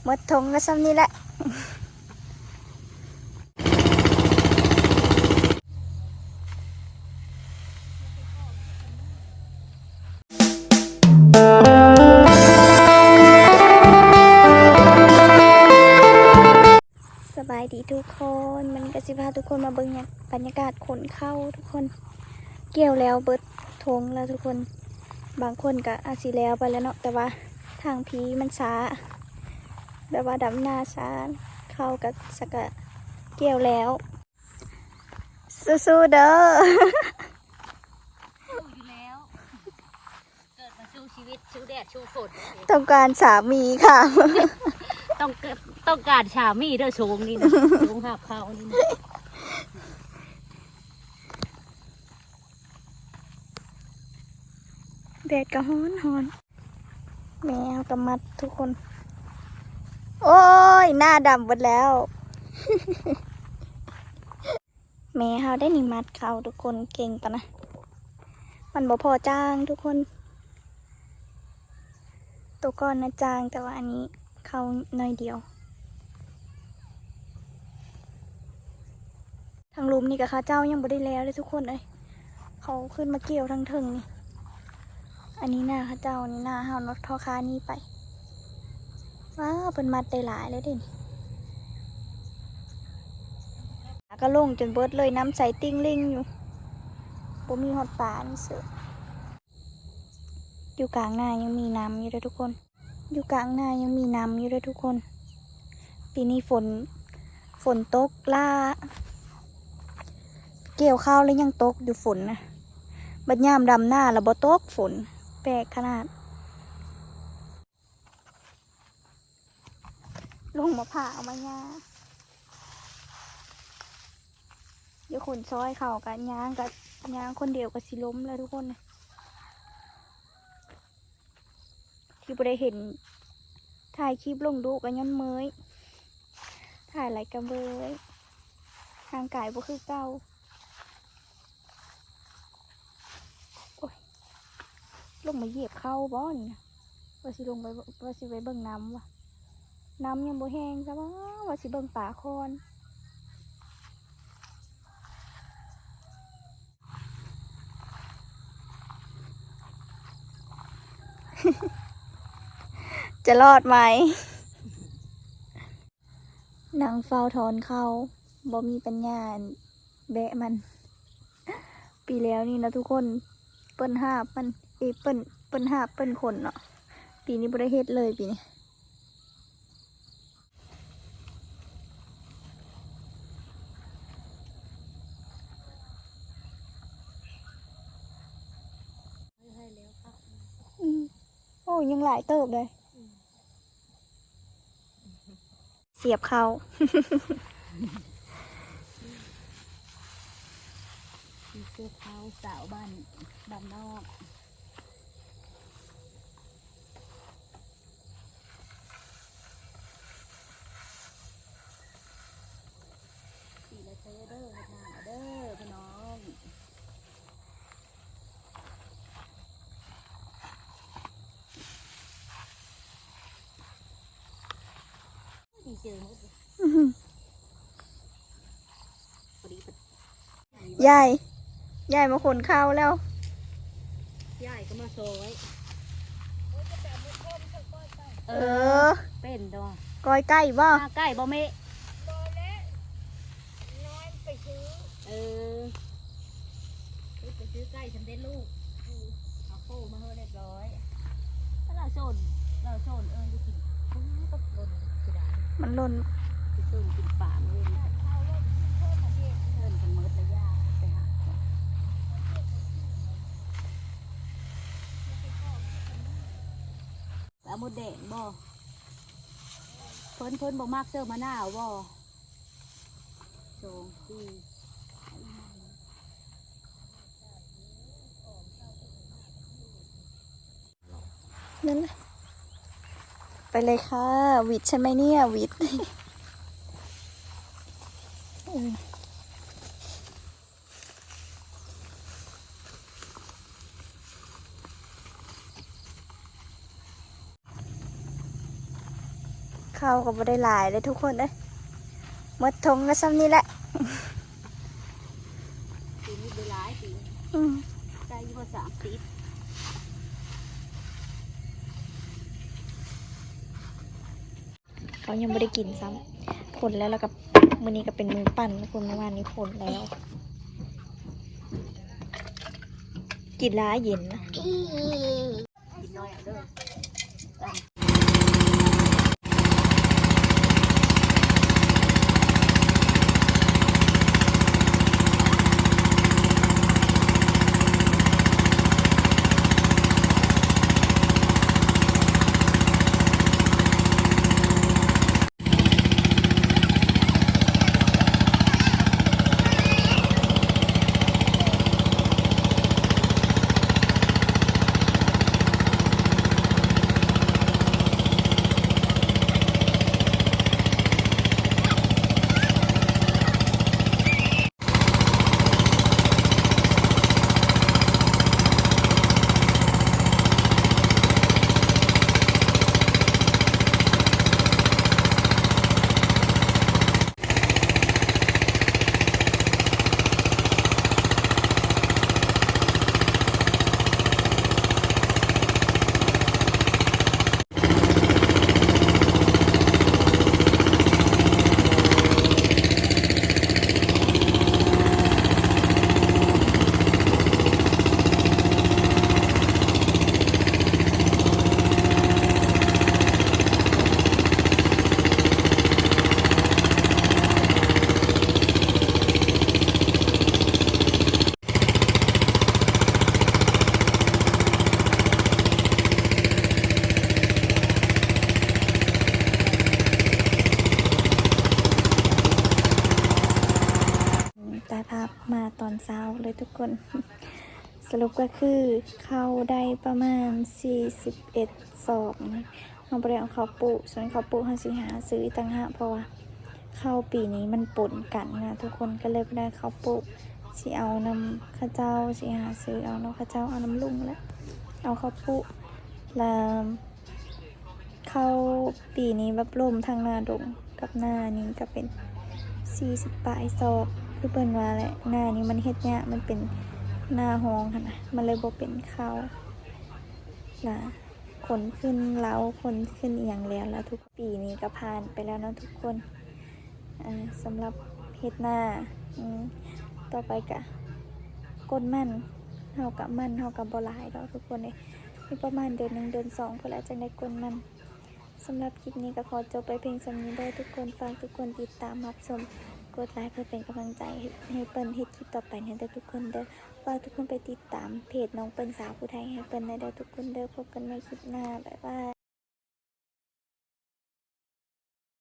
ໝົດຖົງກໍສ່ຳນີ້ແຫຼະ. ສະບາຍດີທຸກຄົນ, ມື້ນີ້ກໍຊິພາທຸກຄົນມາເບິ່ງບັນຍາກາດຂົນເຂົ້າທຸກຄົນ. ກ່ຽວແລ້ວເບິດຖົງແລ້ວທຸກຄົນ, ບາງຄົນກໍອາດຊິແລ້ວໄປແລ້ວເນາະ, ແຕ່ວ່າທາງພີ້ມັນຊ້າ, ແບບວ່າດຳນາຊ້າ, ເຂົ້າກໍສະກະກ່ຽວແລ້ວ. ສູ້ໆເດີ. ຢູ່ແລ້ວ ເກີດມາສູ້ຊີວິດ, ສູ້ແດດ, ສູ້ຝົນ. ຕ້ອງການສາມີຄ່ະ. ຕ້ອງເກີດ, ຕ້ອງການສາມີເດີ, ໂຊງນີ້ນະ, ໂຊງຮັບເຂົ້ານີ້ນະ. ແດດກໍຮ້ອນໆ. ແມ່ເຮົາກໍມັດທຸກຄົນ. ໂອ້ຍ ໜ້າດຳເບິດແລ້ວ. ແມ່ເຮົາໄດ້ນີ້ມັດເຂົ້າທຸກຄົນ, ເກັ່ງປານນະ. ມັນບໍ່ພໍຈ້າງທຸກຄົນ, ໂຕກ່ອນນະຈ້າງ, ແຕ່ວ່າອັນນີ້ເຂົ້າໜ້ອຍດຽວ. ທາງລຸ່ມນີ້ກໍເຂົາເຈົ້າຍັງບໍ່ໄດ້ແລ້ວເດ້ທຸກຄົນເອີຍ, ເຂົາຂຶ້ນມາກ່ຽວທາງເທິງນີ້. ອັນນີ້ນາເຂົາເຈົ້າ, ນີ້ນາເຮົາເນາະ, ທໍ່ຄານີ້ໄປ. ວ້າວ ເພິ່ນມັດໄດ້ຫຼາຍເລີຍເດ້ນີ້. ປາກໍລົງຈົນເບິດເລີຍ, ນ້ຳໃສຕິ່ງລິ່ງຢູ່, ບໍ່ມີຮອດປານີ້ເສີ. ຢູ່ກາງນາຍັງມີນ້ຳຢູ່ເດີທຸກຄົນ. ຢູ່ກາງນາຍັງມີນ້ຳຢູ່ເດີທຸກຄົນ. ປີນີ້ຝົນ, ຝົນຕົກຫຼ້າ, ກ່ຽວເຂົ້າແລ້ວຍັງຕົກຢູ່ຝົນນະ, ບັດຍາມດຳນາລະບໍ່ຕົກຝົນ, ແປກຂະໜາດ. ລົງມາຜ່າເອົາມາຫຍ້າ. ຢ່າຄົນຊ່ອຍເຂົາກະຍ່າງ, ກະຍ່າງຄົນດຽວກະຊິລົ້ມແລ້ວທຸກຄົນ. ທີ່ບໍ່ໄດ້ເຫັນຖ່າຍຄລິບລົງດຸກໍຍ້ອນເມື່ອຍ, ຖ່າຍຫຼາຍກໍເມື່ອຍ, ຮ່າງກາຍບໍ່ຄືເກົ່າ. ໂອ້ຍ ລົງມາຢຽບເຂົ້າບໍ່ນີ້ນະ? ວ່າຊິລົງໄປ, ວ່າຊິໄປເບິ່ງນ້ຳວ່າ, ນ້ຳຍັງບໍ່ແຫ້ງຊະຫວາ, ວ່າຊິເບິ່ງປາຄອນ. ຈະລອດໄໝ? ນັ່ງເຝົ້າຖອນເຂົ້າ, ບໍ່ມີປັນຍາແບະມັນ. ປີແລ້ວນີ້ນະທຸກຄົນ, ເພິ່ນຫາບມັນ, ເອີ ເພິ່ນ, ເພິ່ນຫາບເພິ່ນຂົນເນາະ. ປີນີ້ບໍ່ໄດ້ເຮັດເລີຍ, ປີນີ້. ອືມ ໂອ້ ຍັງຫຼາຍເຕີບເລີຍ. ສຽບເຂົ້າ ສຽບເຂົ້າ ສາວບ້ານ, ບ້ານນອກ. ປີລະເທື່ອເດີ ເຮັດນາເດີພີ່ນ້ອງ. ດີເຈີໝົດເລີຍ. ອືຫື ພໍດີ ຍາຍ, ຍາຍມາຂົນເຂົ້າແລ້ວ. ຍາຍກໍມາຊ່ອຍ. ເອີ ເອີ ເປັນດອກ. ກ້ອຍໄກ່ບໍ່? ຫາໄກ່ບໍ່ແມ່? ບໍ່ແລ້ວ ນ້ອຍໄປຊື້. ເອີ ໄປຊື້ໄກ່ສຳເລັດຮູບ. ເອົາໂຄມາໃຫ້ຮຽບຮ້ອຍ. ລາວໂຊນ, ລາວໂຊນ ເອີ ຢູ່ກິນ. ມັນຫຼົ່ນ ມັນຫຼົ່ນ. ໄປໂຊນກິນປາມື້ນີ້. ເອີ້ນກັນໝົດລະ ຢ່າໄປຫາ. ໄປເອົາມົດແດງບໍ່? ເພິ່ນ, ເພິ່ນບໍ່ມັກເສີມມະນາວບໍ່? ສອງ ສີ່ ນັ້ນແຫຼະ ໄປເລີຍຄ່ະ. ຫວິດໃຊ່ໄໝເນຍ? ຫວິດ ເອີ. ເຂົ້າກໍບໍ່ໄດ້ຫຼາຍເດ້ທຸກຄົນເອີຍ ໝົດຖົງກໍຊ່ຳນີ້ແຫຼະ. ປີນີ້ບໍ່ຫຼາຍ ປີນີ້ ອືມ ໄດ້ຢູ່ບໍ່ ສາມສິບ. ເຂົາຍັງບໍ່ໄດ້ກິນຊ້ຳ ຝົນແລ້ວ ແລ້ວກໍມື້ນີ້ກໍເປັນມື້ປັ່ນທຸກຄົນ ເມື່ອວານນີ້ຝົນແລ້ວ ກິນຫຼາຍເຢັນນະ. ໄດ້ພາບມາຕອນເຊົ້າເລີຍທຸກຄົນ ສະຫຼຸບກໍຄືເຂົ້າໄດ້ປະມານສີ່ສິບເອັດສອບນະ. ເຮົາບໍ່ໄດ້ເອົາເຂົ້າປຸ ສ່ວນເຂົ້າປຸເຮົາຊິຫາຊື້ອີກຕ່າງຫາກ ເພາະວ່າເຂົ້າປີນີ້ມັນປົນກັນນະທຸກຄົນ ກໍເລີຍບໍ່ໄດ້ເຂົ້າປຸ ຊິເອົານຳເຂົາເຈົ້າ ຊິຫາຊື້ເອົານຳເຂົາເຈົ້າ ເອົານຳລຸງແຫຼະ ເອົາເຂົ້າປຸ ລະເຂົ້າປີນີ້ແບບລົມທັງໜ້າດົງກັບໜ້ານີ້ກໍເປັນສີ່ສິບປາຍສອບ ຄືເພິ່ນວ່າແຫຼະ ໜ້ານີ້ມັນເຮັດຍາກ ມັນເປັນໜ້າຮ້ອນຫັ້ນນະ ມັນເລີຍບໍ່ເປັນເຂົ້າ ລະ ຂົນຂຶ້ນເລົາ ຂົນຂຶ້ນອີ່ຫຍັງແລ້ວລະທຸກ ປີນີ້ກໍຜ່ານໄປແລ້ວເນາະທຸກຄົນ. ອ່າ ສຳລັບເຮັດນາ ອືມ ຕໍ່ໄປກະກົນມັນ ເຮົາກະ ມັນເຮົາກະບໍ່ຫຼາຍດອກທຸກຄົນເອີຍ ມີປະມານເດືອນໜຶ່ງເດືອນສອງພຸ້ນແຫຼະ ຈັ່ງໄດ້ກົນມັນ. ສຳລັບຄລິບນີ້ກໍຂໍຈົບໄປພຽງສ່ຳນີ້ເດີທຸກຄົນ. ຝາກທຸກຄົນຕິດຕາມຮັບຊົມ ກົດໄລ ເພື່ອເປັນກຳລັງໃຈໃຫ້ ໃຫ້ເພິ່ນເຮັດຄລິບຕໍ່ໄປແດ່ເດີທຸກຄົນເດີ. ຝາກທຸກຄົນໄປຕິດຕາມເພຈນ້ອງເປີ້ນສາວຜູ້ໄທໃຫ້ເພິ່ນແດ່ເດີທຸກຄົນເດີ. ພົບກັນໃໝ່ຄລິບໜ້າ ບາຍບາຍ.